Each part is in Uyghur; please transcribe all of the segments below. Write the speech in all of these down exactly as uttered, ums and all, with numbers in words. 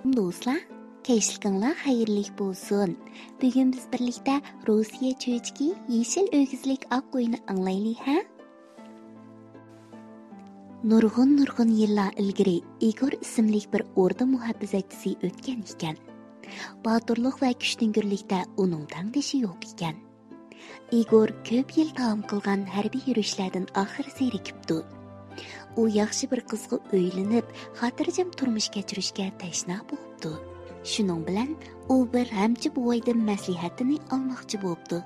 دوستلار، كەچلىكىڭلار خەيرلىك بولسۇن. بۈگۈن بىز بىرلىكتە روسىيە چۆچىكى يېشىل ئۆگزىلىك ئاق ئۆينى ئاڭلايلى، ھە؟ نۇرغۇن-نۇرغۇن يىللار ئىلگىرى ئىگور ئىسىملىك بىر ئوردا مۇھاپىزەتچىسى ئۆتكەن ئىكەن. باتۇرلۇق ۋە كۈچتۈڭگۈرلۈكتە ئۇنىڭ تەڭدىشى يوق ئىكەن. ئىگور كۆپ يىل داۋام قىلغان ھەربىي يۈرۈشلەردىن ئاخىر زېرىكىپتۇ. ئۇ ياخشى بىر قىزغا ئۆيلىنىپ، خاتىرجەم تۇرمۇش كەچۈرۈشكە تەشنا بوپتۇ. شۇنىڭ بىلەن ئۇ بىر رەمچى بوۋايدىن مەسلىھەتىنى ئالماقچى بوپتۇ.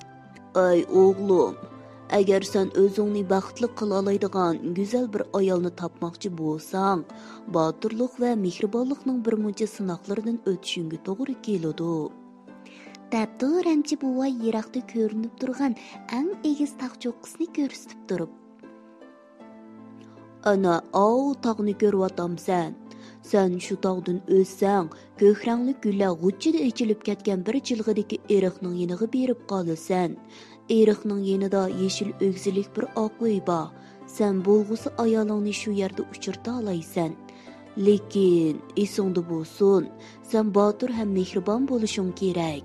ئەي ئوغلۇم، ئەگەر سەن ئۆزۈڭنى بەختلىك قىلالايدىغان گۈزەل بىر ئايالنى تاپماقچى بولساڭ، باتۇرلۇق ۋە مېھرىبانلىقنىڭ بىرمۇنچە سىناقلىرىدىن ئۆتۈشۈڭگە توغرا كېلىدۇ، دەپتۇ رەمچى بوۋاي يىراقتا كۆرۈنۈپ تۇرغان ئەڭ ئېگىز تاغ چوققىسىنى كۆرسىتىپ تۇرۇپ. ئەنە ئاۋۇ تاغنى كۆرۈۋاتامسەن؟ سەن شۇ تاغدىن ئۆتسەڭ، كۆك رەڭلىك گۈللەر غۇچچىدە ئېچىلىپ كەتكەن بىر جىلغىدىكى ئېرىقنىڭ يېنىغا بېرىپ قالىسەن. ئېرىقنىڭ يېنىدا يېشىل ئۆگزىلىك بىر ئاق ئۆي بار. سەن بولغۇسى ئايالىڭنى شۇ يەردە ئۇچرىتالايسەن. لېكىن، ئېسىڭدە بولسۇن، سەن باتۇر ھەم مېھرىبان بولۇشۇڭ كېرەك.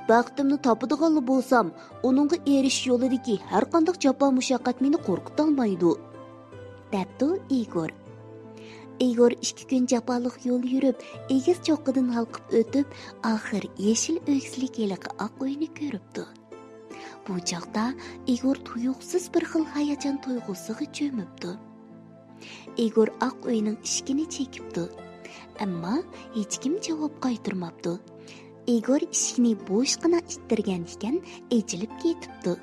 بەختىمنى تاپىدىغانلا بولسام، ئۇنىڭغا ئېرىشىش يولىدىكى ھەرقانداق جاپا-مۇشەققەت مېنى قورقۇتالمايدۇ، دەپتۇ ئىگور. ئىگور ئىككى كۈن جاپالىق يول يۈرۈپ، ئېگىز چوققىدىن ھالقىپ ئۆتۈپ، ئاخىر يېشىل ئۆگزىلىك ھېلىقى ئاق ئۆينى كۆرۈپتۇ. بۇ چاغدا ئىگور تۇيۇقسىز بىر خىل ھاياجان تۇيغۇسىغا چۆمۈپتۇ. ئىگور ئاق ئۆينىڭ ئىشىكىنى چېكىپتۇ. ئەمما ھېچكىم جاۋاب قايتۇرماپتۇ. ئىگور ئىشىكنى بوشقىنا ئىتتىرگەن ئىكەن، ئېچىلىپ كېتىپتۇ.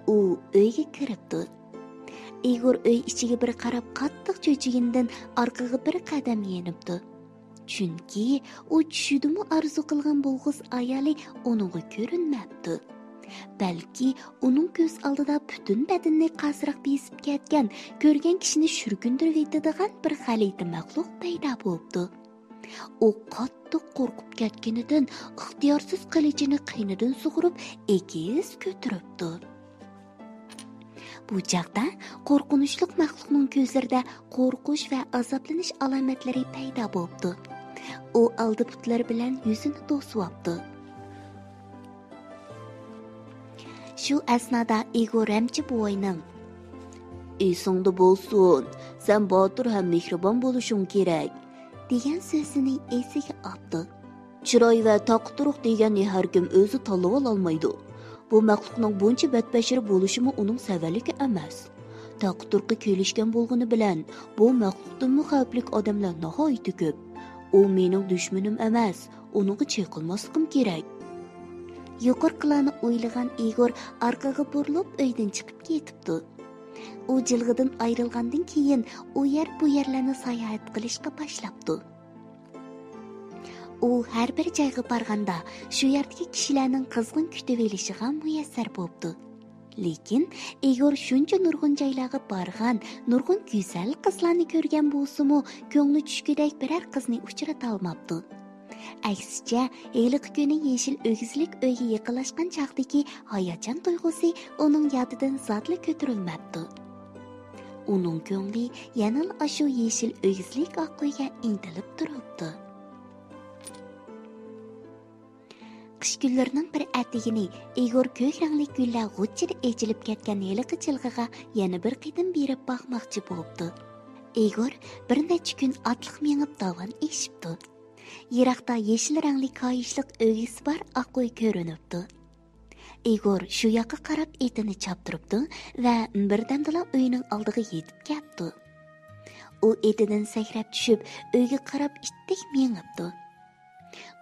ئۇ ئۆيگە كىرىپتۇ. ئىگور ئۆي ئىچىگە بىر قاراپ قاتتىق چۆچۈگىنىدىن ئارقىغا بىر قەدەم يېنىپتۇ. چۈنكى ئۇ چۈشىدىمۇ ئارزۇ قىلغان بولغۇسى ئايالى ئۇنىڭغا كۆرۈنمەپتۇ. بەلكى ئۇنىڭ كۆز ئالدىدا پۈتۈن بەدىنىنى قاسراق بېسىپ كەتكەن، كۆرگەن كىشىنى شۈركۈندۈرۈۋېتىدىغان بىر غەلىتە مەخلۇق پەيدا بوپتۇ. ئۇ قاتتىق قورقۇپ كەتكىنىدىن ئىختىيارسىز قىلىچىنى قېنىدىن سۇغۇرۇپ ئېگىز كۆتۈرۈپتۇ. بۇ چاغدا قورقۇنچلۇق مەخلۇقنىڭ كۆزلىرىدە قورقۇش ۋە ئازابلىنىش ئالامەتلىرى پەيدا بوپتۇ. ئۇ ئالدى پۇتلىرى بىلەن يۈزىنى توسۇۋاپتۇ. شۇ ئەسنادا ئىگور رەمچى بوۋاينىڭ، ئېسىڭدە بولسۇن، سەن باتۇر ھەم مېھرىبان بولۇشۇڭ كېرەك، دېگەن سۆزىنى ئېسىگە ئاپتۇ. چىراي ۋە تاقى-تۇرۇق دېگەننى ھەركىم ئۆزى تاللىۋالالمايدۇ. بۇ مەخلۇقنىڭ بۇنچە بەتبەشىرە بولۇشىمۇ ئۇنىڭ سەۋەنلىكى ئەمەس. تاقى-تۇرقى كېلىشكەن بولغىنى بىلەن، بۇ مەخلۇقتىنمۇ خەۋپلىك ئادەملەر ناھايىتى كۆپ. ئۇ مېنىڭ دۈشمىنىم ئەمەس، ئۇنىڭغا چېقىلماسلىقىم كېرەك. يۇقىرىقىلارنى ئويلىغان ئىگور ئارقىغا بۇرۇلۇپ ئۆيدىن چىقىپ كېتىپتۇ. ئۇ جىلغىدىن ئايرىلغاندىن كېيىن ئۇ يەر بۇ يەرلەرنى ساياھەت قىلىشقا باشلاپتۇ. ئۇ ھەر بىر جايغا بارغاندا شۇ يەردىكى كىشىلەرنىڭ قىزغىن كۈتۈۋېلىشىغا مۇيەسسەر بوپتۇ. لېكىن ئىگور شۇنچە نۇرغۇن جايلارغا بارغان، نۇرغۇن گۈزەل قىزلارنى كۆرگەن بولسىمۇ، كۆڭلى چۈشكۈدەك بىرەر قىزنى ئۇچرىتالماپتۇ. ئەكسىچە، ھېلىقى كۈنى يېشىل ئۆگزىلىك ئۆيگە يېقىنلاشقان چاغدىكى ھاياجان تۇيغۇسى ئۇنىڭ يادىدىن زادىلا كۆتۈرۈلمەپتۇ. ئۇنىڭ كۆڭلى يەنىلا ئاشۇ يېشىل ئۆگزىلىك ئاق ئۆيگە ئىنتىلىپ تۇرۇپتۇ. قىش كۈنلىرىنىڭ بىر ئەتىگىنى ئىگور كۆك رەڭلىك گۈللەر غۇچچىدە ئېچىلىپ كەتكەن ھېلىقى جىلغىغا يەنە بىر قېتىم بېرىپ باقماقچى بوپتۇ. ئىگور بىر نەچچە كۈن ئاتلىق مېڭىپ داۋان ئېشىپتۇ. يىراقتا يېشىل رەڭلىك كاھىشلىق ئۆگزىسى بار ئاق ئۆي كۆرۈنۈپتۇ. ئىگور شۇ ياققا قاراپ ئېتىنى چاپتۇرۇپتۇ ۋە بىردەمدىلا ئۆينىڭ ئالدىغا يېتىپ كەپتۇ. ئۇ ئېتىدىن سەكرەپ چۈشۈپ، ئۆيگە قاراپ ئىتتىك مېڭىپتۇ.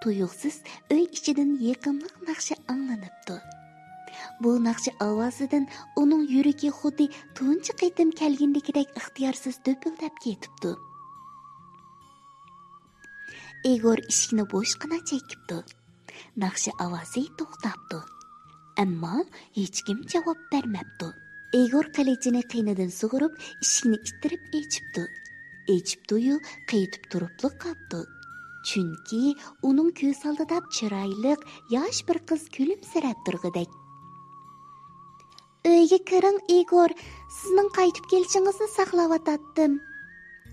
تۇيۇقسىز ئۆي ئىچىدىن يېقىملىق ناخشا ئاڭلىنىپتۇ. بۇ ناخشا ئاۋازىدىن ئۇنىڭ يۈرىكى خۇددى تۇنجى قېتىم كەلگىنىدىكىدەك ئىختىيارسىز دۈپۈلدەپ كېتىپتۇ. ئىگور ئىشىكنى بوشقىنا چېكىپتۇ. ناخشا ئاۋازى توختاپتۇ. ئەمما ھېچكىم جاۋاب بەرمەپتۇ. ئىگور قىلىچىنى قېنىدىن سۇغۇرۇپ، ئىشىكنى ئىتتىرىپ ئېچىپتۇ. ئېچىپتۇ-يۇ، قېتىپ تۇرۇپلا قاپتۇ. چۈنكى ئۇنىڭ كۆز ئالدىدا چىرايلىق، ياش بىر قىز كۈلۈمسىرەپ تۇرغۇدەك. ئۆيگە كىرىڭ، ئىگور، سىزنىڭ قايتىپ كېلىشىڭىزنى ساقلاۋاتاتتىم،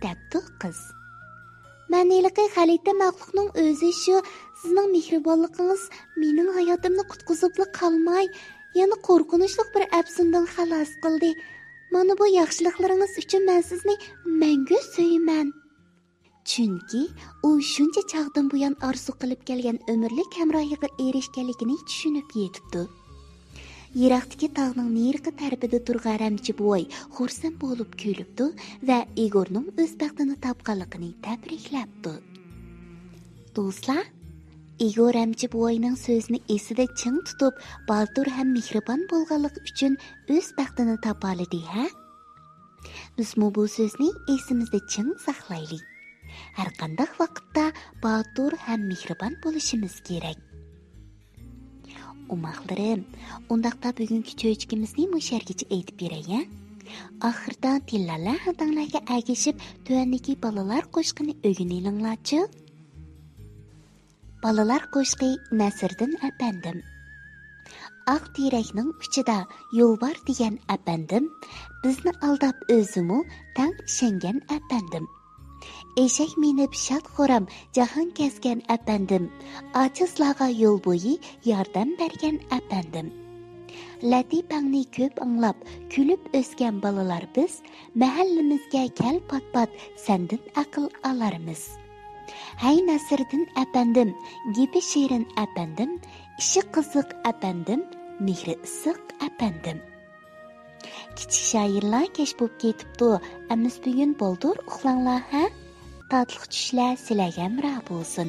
دەپتۇ قىز. مەن ھېلىقى غەلىتە مەخلۇقنىڭ ئۆزى شۇ. سىزنىڭ مېھرىبانلىقىڭىز مېنىڭ ھاياتىمنى قۇتقۇزۇپلا قالماي، يەنە قورقۇنچلۇق بىر ئەپسۇندىن خالاس قىلدى. مانا بۇ ياخشىلىقلىرىڭىز ئۈچۈن مەن سىزنى مەڭگۈ سۆيىمەن. چۈنكى ئۇ شۇنچە چاغدىن بۇيان ئارزۇ قىلىپ كەلگەن ئۆمۈرلۈك ھەمراھىغا ئېرىشكەنلىكىنى چۈشىنىپ يېتىپتۇ. يىراقتىكى تاغنىڭ نېرىقى تەرىپىدە تۇرغان رەمچى بوۋاي خۇرسەن بولۇپ كۈلۈپتۇ ۋە ئىگورنىڭ ئۆز بەختىنى تاپقانلىقىنى تەبرىكلەپتۇ. دوستلار، ئىگور رەمچى بوۋاينىڭ سۆزىنى ئېسىدە چىڭ تۇتۇپ، باتۇر ھەم مېھرىبان بولغانلىقى ئۈچۈن ئۆز بەختىنى تاپالىدى ھە؟ بىزمۇ بۇ سۆزنى ئېسىمىزدە چىڭ ساقلايلى. ھەرقانداق ۋاقىتتا باتۇر ھەم مېھرىبان بولۇشىمىز كېرەك. ئوماقلىرىم، ئۇنداقتا بۈگۈنكى چۆچىكىمىزنى مۇشۇ يەرگىچە ئېيتىپ بېرەي ھە؟ ئاخىردا تىللالار ھەدەڭلەرگە ئەگىشىپ تۆۋەندىكى بالىلار قوشىقىنى ئۆگىنىلىڭلارچۇ. بالىلار قوشىقى نەسىردىن ئەپەندىم. ئاق تېرەكنىڭ ئۇچىدا يول بار دېگەن ئەپەندىم، بىزنى ئالداپ ئۆزىمۇ تەڭ ئىشەنگەن ئەپەندىم. ئېشەك مىنىپ شاد-خۇرام جاھان كەزگەن ئەپەندىم، ئاجىزلارغا يول بويى ياردەم بەرگەن ئەپەندىم. لەتىپەڭنى كۆپ ئاڭلاپ، كۈلۈپ ئۆسكەن بالىلار بىز، مەھەللىمىزگە كەل پات-پات، سەندىن ئەقىل ئالارمىز. ھەي نەسىردىن ئەپەندىم، گېپى شېرىن ئەپەندىم، ئىشى قىزىق ئەپەندىم، مېھرى ئىسسىق ئەپەندىم. كىچىك شائىرلار كەچ بوپ كېتىپتۇ، ئەمىسە بۈگۈن بالدۇر ئۇخلاڭلار ھە؟ تاتلىق چۈشلەر سىلەرگە ھەمراھ بولسۇن.